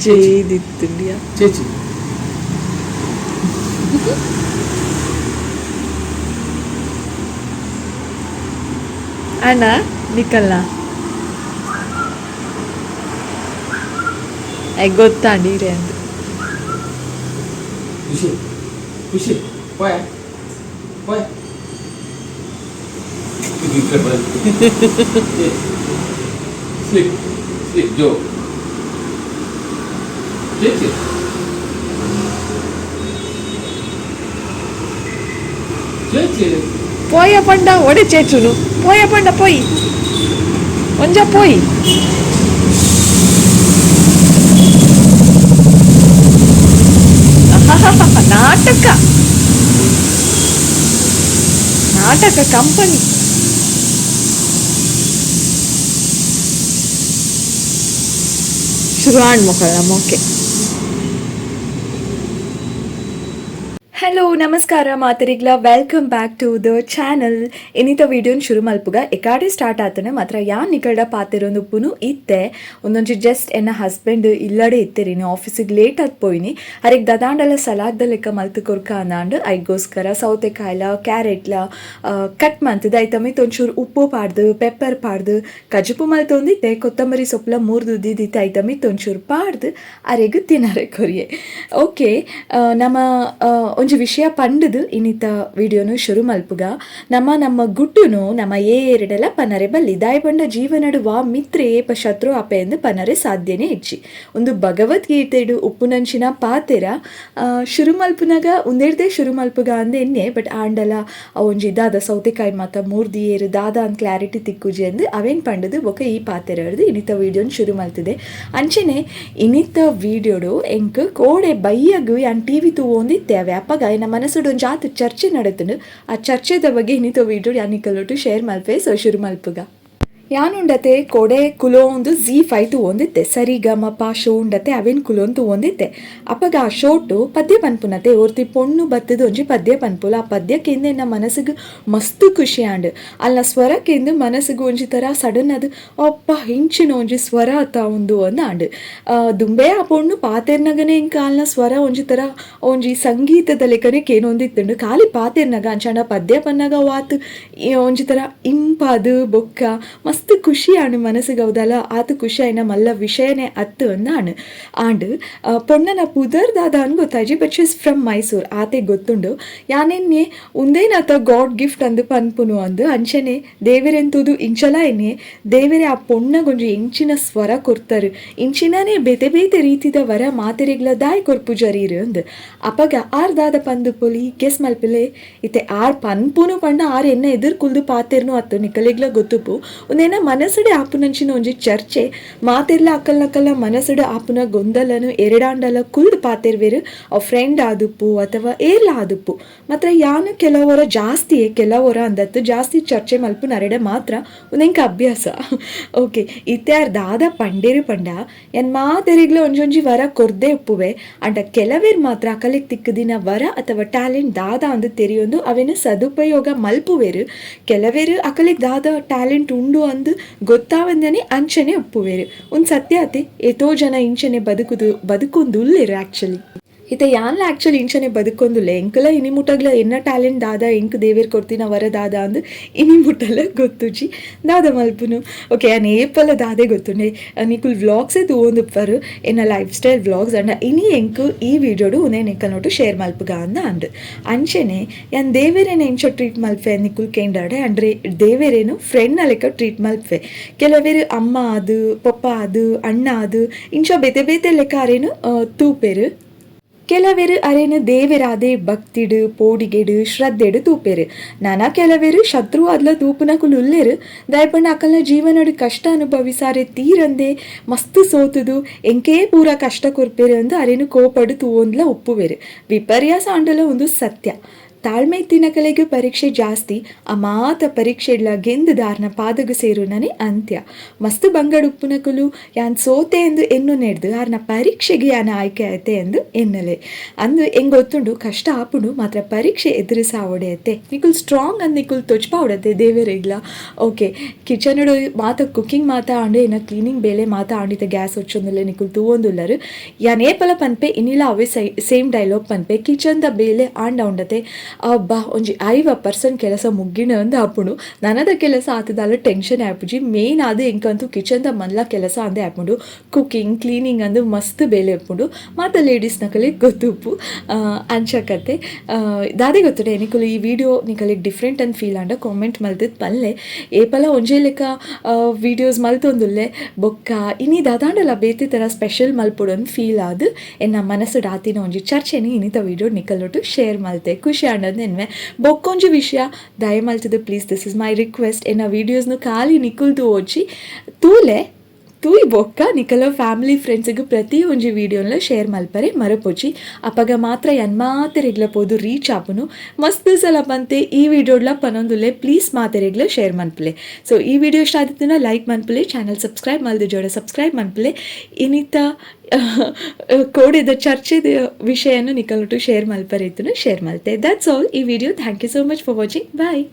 ಜೇದಿತ್ತುಂಡಿಯ ചേച്ചി ಅಣ್ಣ ನಿಕಲ್ನ ಗೊತ್ತಾಂಡಿ ಇರೆ ಅಂದು. ಖುಷಿ ಖುಷಿ പോയ പോയ. സ്ലിപ്പ് സ്ലിപ്പ് ജോ ചേച്ചി. ചേച്ചി ಪೋಯ ಪಂಡ ಒಡೆ ಚೇಚುನು ಪೋಯ ಪಂಡ ಪೋಯಿ ಒಂಜ ಪೋಯಿ. ನಾಟಕ ನಾಟಕ ಕಂಪನಿ. ಶುರು ಆಂಡ್ ಮೊಕಳ ಓಕೆ. ಹಲೋ, ನಮಸ್ಕಾರ ಮಾತರಿಗ್ಲ, welcome back to the channel. ಇನ್ನಿತ ವಿಡಿಯೋನ ಶುರು ಮಲ್ಪುಗ ಎಕಾಡೆ ಸ್ಟಾರ್ಟ್ ಆತನೆ ಮಾತ್ರ ಯಾನ್ ನಿಕಲ್ಡ ಪಾತಿರೊಂದು ಉಪ್ಪುನು ಇತ್ತೆ. ಒಂದೊಂಜಿ ಜಸ್ಟ್ ಎನ್ನ ಹಸ್ಬೆಂಡ್ ಇಲ್ಲಡೆ ಇತ್ತೆರಿನಿ, ಆಫೀಸಿಗೆ ಲೇಟ್ ಆತ್ ಪೋಯಿನಿ. ಅರೆಗ್ ದದಾಂಡಲ ಸಲಾದ್ದ ಲೆಕ್ಕ ಮಲ್ತು ಕೊರ್ಕ ಅಂದಾಂಡ್ ಐಗೋಸ್ಕರ ಸೌತೆಕಾಯಿಲ ಕ್ಯಾರೆಟ್ಲ ಕಟ್ ಮಂತದ ಐತಮಿತ್ ಒಂಚೂರು ಉಪ್ಪು ಪಾಡ್ದು ಪೆಪ್ಪರ್ ಪಾಡ್ದು ಕಜುಪು ಮಲ್ತೊಂದಿತ್ತೆ. ಕೊತ್ತಂಬರಿ ಸೊಪ್ಪಲ ಮೂರ್ದು ಉದ್ದಿದ್ದಿತ್ತೆ, ಐತಮಿತ್ ಒಂಚೂರು ಪಾಡ್ದು ಅರೆಗ್ ತಿನ್ನರೆ ಕೊರಿಯೆ. ಓಕೆ, ನಮ್ಮ ಒಂಜಿ ವಿಷಯ ಪಂಡದು ಇನ್ನಿತ ವಿಡಿಯೋನು ಶುರು ಮಲ್ಪುಗ. ನಮ್ಮ ನಮ್ಮ ಗುಟ್ಟುನು ನಮ್ಮ ಏರೆಡೆಲ ಪನರೆ ಬಲ್ಲಿ ದಾಯಪಂಡ ಜೀವನಡು ವಾ ಮಿತ್ರ ಏಪ ಶತ್ರು ಅಪೆ ಎಂದು ಪನರೆ ಸಾಧ್ಯನೇ ಹೆಚ್ಚಿ. ಒಂದು ಭಗವದ್ಗೀತೆಡು ಉಪ್ಪುನಂಚಿನ ಪಾತೆರ ಶುರು ಮಲ್ಪುನಾಗ ಒಂದೆರ್ದೇ ಶುರು ಮಲ್ಪುಗ ಅಂದ ಎನ್ನೆ. ಬಟ್ ಆಂಡಲ ಆ ಒಂಜಿ ದಾದ ಸೌತೆಕಾಯಿ ಮಾತ ಮೂರ್ದಿ ಏರು ದಾದ ಅಂದ್ ಕ್ಲಾರಿಟಿ ತಿಕ್ಕುಜಿ ಅಂದ್ ಅವೇನ್ ಪಂಡದು ಬೊಕ ಈ ಪಾತೆರ ಹಿಡ್ದು ಇನ್ನಿತ ವಿಡಿಯೋನ್ ಶುರು ಮಲ್ತಿದೆ. ಅಂಚೆನೆ ಇನ್ನಿತ ವಿಡಿಯೋಡು ಎಂಕ್ ಕೋಡೆ ಬಯ್ಯಗು ಯಾನ್ ಟಿವಿ ತೂವೊಂದಿತ್ತೆ. ಅವೆ ಅಪ್ಪಗ ಎನ್ನ ಮನಸ್ಸುಡು ಒಂಜಿ ಆತ್ ಚರ್ಚೆ ನಡತುಂಡು. ಆ ಚರ್ಚೆದ ಬಗ್ಗೆ ಇನ್ನಿತ ವಿಡಿಯೋ ಯಾನ್ ನಿಕಲೊಟ್ಟು ಶೇರ್ ಮಲ್ಪೆ. ಸೊ ಶುರು ಮಲ್ಪುಗ. ಯಾನುಂಡತೆ ಕೊಡೆ ಕುಲೋಂದು ಜೀ ಫೈ ತೂವೊಂದಿತ್ತೆ. ಸರಿಗಮಪ ಶೋ ಉಂಡತೆ, ಅವೇನ್ ಕುಲೋನ್ ತೂವೊಂದಿತ್ತೆ. ಅಪಗ ಆ ಶೋಟು ಪದ್ಯ ಪನ್ಪುನತೆ. ಒರ್ತಿ ಪೊಣ್ಣು ಬತ್ತದ ಒಂಜಿ ಪದ್ಯ ಪನ್ಪುಲ. ಆ ಪದ್ಯಕ್ಕೆಂದು ಎನ್ನ ಮನಸ್ಸಿಗೆ ಮಸ್ತ್ ಖುಷಿ ಆಂಡ್. ಅಲ್ಲ ಸ್ವರಕ್ಕೆಂದು ಮನಸ್ಸಿಗೆ ಒಂಜಿ ಥರ ಸಡನ್ ಅದು ಅಪ್ಪ ಇಂಚಿನ ಒಂಜಿ ಸ್ವರ ಆತ ಉಂದು ಅಂದ್ ಆಂಡ್. ದುಂಬೆ ಆ ಪೊಣ್ಣು ಪಾತೆರ್ನಗನೆ ಇಂಕ ಅಲ್ನ ಸ್ವರ ಒಂಜಿ ಥರ ಒಂಜಿ ಸಂಗೀತದ ಲೆಕ್ಕನೆ ಕೇನೊಂದಿತ್ತುಂಡು ಖಾಲಿ ಪಾತೆರ್ನಗ. ಅಂಚಾಂಡ ಪದ್ಯ ಪನ್ನಗ ವಾತ್ ಒಂಜಿ ಥರ ಇಂಪಾದು ಬೊಕ್ಕ ಮಸ್ತ್ ಖುಷಿ ಆಂಡ್ ಮನಸ್ಸಿಗೆ. ಹೌದಲ್ಲ, ಆತು ಖುಷಿ ಆಯ್ನ ಮಲ್ಲ ವಿಷಯನೇ ಅತ್ತು ಅಂದ ಆಂಡ್. ಆಂಡ್ ಪೊಣ್ಣನ ಪುದರ್ ದಾದ ಅನ್ ಗೊತ್ತಾಜಿ, but she's from Mysore ಆತೆ ಗೊತ್ತುಂಡು. ಯಾನೆನ್ನೆ ಉಂದೇನಾತ ಗಾಡ್ ಗಿಫ್ಟ್ ಅಂದು ಪನ್ಪುನು ಅಂದು. ಅಂಚನೆ ದೇವೆರೆಂತುದು ಇಂಚಲ ಎನ್ನೆ ದೇವೆರೆ ಆ ಪೊಣ್ಣಗೊಂಜಿ ಇಂಚಿನ ಸ್ವರ ಕೊರ್ತಾರೆ, ಇಂಚಿನನೇ ಬೇತೆ ಬೇತೆ ರೀತಿದ ವರ ಮಾತೆರೆಗ್ಲ ದಾಯ್ ಕೊರ್ಪು ಜರೀರು ಅಂದು. ಅಪಗ ಆರ್ ದಾದ ಪಂದು ಪೊಲಿ ಗೆಸ್ ಮಲ್ಪಿಲೆ. ಇತ್ತೆ ಆರ್ ಪನ್ಪುನು ಪಂಡ ಆರ್ ಎನ್ನ ಎದುರು ಕುಲ್ದು ಪಾತೆರ್ನು ಅತ್ತು, ನಿಕಲೆಗ್ಲ ಗೊತ್ತುಪು. ಒಂದೇನ ಮನಸ್ಸುಡೆ ಆಪುನಂಚಿನ ಒಂಜಿ ಚರ್ಚೆ ಮಾತೆರ್ಲ ಅಕ್ಕಲ್ನಕ್ಕಲ್ಲ ಮನಸ್ಸುಡೆ ಆಪುನ ಗೊಂದಲನು ಎರಡಾಂಡಲ ಕುಲ್ದು ಪಾತೆರ್ವೇರು. ಅವ್ ಫ್ರೆಂಡ್ ಆದುಪ್ಪು ಅಥವಾ ಏರ್ಲ ಆದುಪ್ಪು. ಮಾತ್ರ ಯಾನು ಕೆಲವರ ಜಾಸ್ತಿ ಕೆಲವರ ಅಂದತ್ತು ಜಾಸ್ತಿ ಚರ್ಚೆ ಮಲ್ಪು ನರೆಡೆ ಮಾತ್ರ ಒಂದೆಂಕ ಅಭ್ಯಾಸ. ಓಕೆ, ಇತ್ತೆ ದಾದ ಪಂಡೇರು ಪಂಡ ಎನ್ ಮಾತೆರಿಗ್ಲ ಒಂಜೊಂಜಿ ವರ ಕೊರ್ದೆ ಉಪ್ಪುವೆ. ಅಂಡ ಕೆಲವೇರ್ ಮಾತ್ರ ಅಕಲಿಗ್ ತಿಕ್ಕದಿನ ವರ ಅಥವಾ ಟ್ಯಾಲೆಂಟ್ ದಾದ ಅಂದು ತೆರಿಯೊಂದು ಅವೇನು ಸದುಪಯೋಗ ಮಲ್ಪುವೇರು. ಕೆಲವೇರು ಅಕಲಿಗ್ ದಾದ ಟ್ಯಾಲೆಂಟ್ ಉಂಡು ಅಂದು ಗೊತ್ತಾವಂದನೆ ಅಂಚನೆ ಒಪ್ಪುವೇರು. ಒಂದು ಸತ್ಯ ಅತೆ, ಏತೋ ಜನ ಇಂಚನೆ ಬದುಕುದು ಬದುಕೊಂದುಲ್ಲೇರು ಆ್ಯಕ್ಚುಲಿ. ಇತ್ತೆ ಯಾನ್ಲ ಆ್ಯಕ್ಚುಲಿ ಇಂಚನೆ ಬದುಕೊಂದುಲ್ಲೆ. ಎಂಕಲ ಇನಿ ಮುಟಗ್ಲ ಎನ್ನ ಟ್ಯಾಲೆಂಟ್ ದಾದ, ಎಂಕ್ ದೇವೇರ್ ಕೊರ್ತಿನ ವರ ದಾದ ಅಂದು ಇನಿ ಮುಟಲ ಗೊತ್ತುಜಿ. ದಾದ ಮಲ್ಪುನು? ಓಕೆ, ಯಾನ್ ಏಪಲ ದಾದೆ ಗೊತ್ತುಂಡೆ, ನಿಕುಲ್ ವ್ಲಾಗ್ಸೇ ತೂವೊಂದುಪ್ಪರು, ಎನ್ನ life style vlogs. ಅಂಡ ಇನಿ ಎಂಕ್ ಈ ವಿಡಿಯೋಡು ಉಂದೆ ನಿಕಲ್ನೊಟ್ಟು ಶೇರ್ ಮಲ್ಪುಗ ಅಂದ ಅಂಡ್. ಅಂಚೆನೆ ಯಾನ್ ದೇವೆರೇನ ಎಂಚ ಟ್ರೀಟ್ ಮಲ್ಪೆ ನಿಕುಲ್ ಕೇಂಡಾಡೆ, ಅಂದ್ರೆ ದೇವೆರೇನು ಫ್ರೆಂಡ್ ಲೆಕ್ಕ ಟ್ರೀಟ್ ಮಲ್ಪೆ. ಕೆಲವೇರು ಅಮ್ಮ ಅದು ಪಪ್ಪ ಅದು ಅಣ್ಣ ಅದು ಇಂಚ ಬೇತೆ ಬೇತೆ ಲೆಕ್ಕ ಅರೇನು ತೂಪೆರು. ಕೆಲವೇರು ಅರೇನು ದೇವೆರಾದೆ ಭಕ್ತಿಡು ಪೋಡಿಗೆಡು ಶ್ರದ್ಧೆಡು ತೂಪೆರು. ನಾನಾ ಕೆಲವೇರು ಶತ್ರು ಅದ್ಲ ತೂಪುನಕುಲು ಉಲ್ಲೆರು. ದಯಪಂಡ ಅಕಲ್ನ ಜೀವನಡು ಕಷ್ಟ ಅನುಭವಿಸಾರೆ ತೀರಂದೆ ಮಸ್ತ್ ಸೋತುದು ಎಂಕೇ ಪೂರ ಕಷ್ಟ ಕೊರ್ಪೆರು ಅಂದು ಅರೇನು ಕೋಪಡು ತೂವೊಂದ್ಲ ಒಪ್ಪುವೆರು. ವಿಪರ್ಯಾಸ ಆಂಡಲ ಒಂದು ಸತ್ಯ. ತಾಳ್ಮೆ ಇತ್ತಿನಕಲೆಗ್ ಪರೀಕ್ಷೆ ಜಾಸ್ತಿ. ಆ ಮಾತ ಪರೀಕ್ಷೆಡ್ಲ ಗೆಂದ್ ದಾರ್ನ ಪಾದಗ್ ಸೇರುನನೆ ಅಂತ್ಯ. ಮಸ್ತ್ ಬಂಗಡ್ ಉಪ್ಪುನಕುಲು ಯಾನ್ ಸೋತೆ ಎಂದು ಎನ್ನುನೆಡ್ದ್ ಆರ್ನ ಪರೀಕ್ಷೆಗ್ ಯಾನ್ ಆಯ್ಕೆ ಆತೆ ಎಂದು ಎನ್ನಲೆ. ಅಂದ್ ಎಂಕ್ ಗೊತ್ತುಂಡು, ಕಷ್ಟ ಆಪುಂಡು, ಮಾತ್ರ ಪರೀಕ್ಷೆ ಎದುರಿಸಾವೊಡೆ ಅತ್ತೆ. ನಿಕುಲ್ ಸ್ಟ್ರಾಂಗ್ ಅಂದ್ ನಿಕುಲ್ ತೊಜ್ಪಾವೊಡತ್ತೆ ದೇವೆರೆಗ್ಲ. ಓಕೆ, ಕಿಚನ್ ಮಾತ ಕುಕಿಂಗ್ ಮಾತ ಆಂಡ್, ಎನ್ನ ಕ್ಲೀನಿಂಗ್ ಬೇಲೆ ಮಾತ ಆಂಡ್. ಇತ್ತೆ ಗ್ಯಾಸ್ ಒಚ್ಚೊಂದುಲ್ಲೆ, ನಿಕುಲ್ ತೂವೊಂದುಲ್ಲರ್. ಯಾನ್ ಏಪಲ ಪನ್ಪೆ, ಇನಿಲ ಅವೇ ಸೇಮ್ ಡೈಲಾಗ್ ಪನ್ಪೆ. ಕಿಚನ್ ದ ಬೇಲೆ ಆಂಡ ಉಂಡತೆ, ಅಬ್ಬಾ, ಒಂಜಿ 50% ಕೆಲಸ ಮುಗ್ಗಿನ ಅಂದ್ ಆಪುಂಡು. ನನದ ಕೆಲಸ ಆತದಾಲ ಟೆನ್ಷನ್ ಆಪುಜಿ. ಮೇನ್ ಆದ್ ಎಂಕಂತೂ ಕಿಚನ್ ದ ಮಲ್ಲ ಕೆಲಸ ಅಂದೇ ಆಪುಂಡು. ಕುಕಿಂಗ್, ಕ್ಲೀನಿಂಗ್ ಅಂದ್ ಮಸ್ತ್ ಬೇಲೆ ಉಪ್ಪುಂಡು. ಮಾತ ಲೇಡೀಸ್ ನಕಲೆಗ್ ಗೊತ್ತುಪ್ಪು. ಅಂಚ ಕತೆ. ದಾದೆ ಗೊತ್ತುಂಡೆ, ನಿಕುಲು ಈ ವಿಡಿಯೋ ನಿಕಲೆಗ್ ಡಿಫ್ರೆಂಟ್ ಅಂದ್ ಫೀಲ್ ಆಂಡ ಕಾಮೆಂಟ್ ಮಲ್ತದ್ ಪನ್ಲೆ. ಏಪಲ ಒಂಜೇ ಲೆಕ್ಕ ವೀಡಿಯೋಸ್ ಮಲ್ತೊಂದುಲ್ಲೆ. ಬೊಕ್ಕ ಇನಿ ದಾದಾಂಡಲ ಬೇತೆ ಥರ ಸ್ಪೆಷಲ್ ಮಲ್ಪೊಡು ಅಂದ್ ಫೀಲ್ ಆದ್ ಎನ್ನ ಮನಸ್ಸುಡ್ ಆತಿನ ಒಂಜಿ ಚರ್ಚೆನ್ ಇನಿತ ವಿಡಿಯೋ ನಿಕಲೊಟ್ಟು ಶೇರ್ ಮಲ್ತೆ. ಖುಷಿ ಆಂಡಂದ್ ಎನ್ನುವೆ. ಬೊಕ್ಕೊಂಜಿ ವಿಷಯ, ದಯಮಲ್ತದ್ please, this is my request, ಎನ್ನ ವೀಡಿಯೋಸ್ನು ಖಾಲಿ ನಿಕುಲ್ ತೂವೊಚ್ಚಿ. ತೂಲೆ, ತೂಯಿ ಬೊಕ್ಕ ನಿಕಲ ಫ್ಯಾಮಿಲಿ, ಫ್ರೆಂಡ್ಸಿಗೆ ಪ್ರತಿ ಒಂಜಿ ವೀಡಿಯೋನ್ಲ ಶೇರ್ ಮಲ್ಪರೆ ಮರಪೊಚ್ಚಿ. ಅಪಗ ಮಾತ್ರ ಯಾನ್ ಮಾತೆರೆಗ್ಲ ಪೋದು ರೀಚ್ ಆಪುನು. ಮಸ್ತ್ ಸಲ ಪಂತೆ, ಈ ವಿಡಿಯೋಡ್ಲ ಪನೊಂದುಲ್ಲೆ, ಪ್ಲೀಸ್ ಮಾತೆರೆಗ್ಲ ಶೇರ್ ಮನ್ಪುಲೆ. ಸೊ ಈ ವಿಡಿಯೋ ಇಷ್ಟ ಆದಿತ್ತುಂಡ ಲೈಕ್ ಮನ್ಪುಲೆ, ಚಾನಲ್ ಸಬ್ಸ್ಕ್ರೈಬ್ ಮಲ್ದಿಜಡ ಸಬ್ಸ್ಕ್ರೈಬ್ ಮನ್ಪುಲೆ. ಇನಿತ ಕೋಡೆದ ಚರ್ಚೆದ ವಿಷಯನ ನಿಕಲೊಟ್ಟು ಶೇರ್ ಮಲ್ಪರೆ ಇತ್ತುಂಡ ಶೇರ್ ಮಲ್ತೆ. That's all ಈ video. Thank you so much for watching. Bye.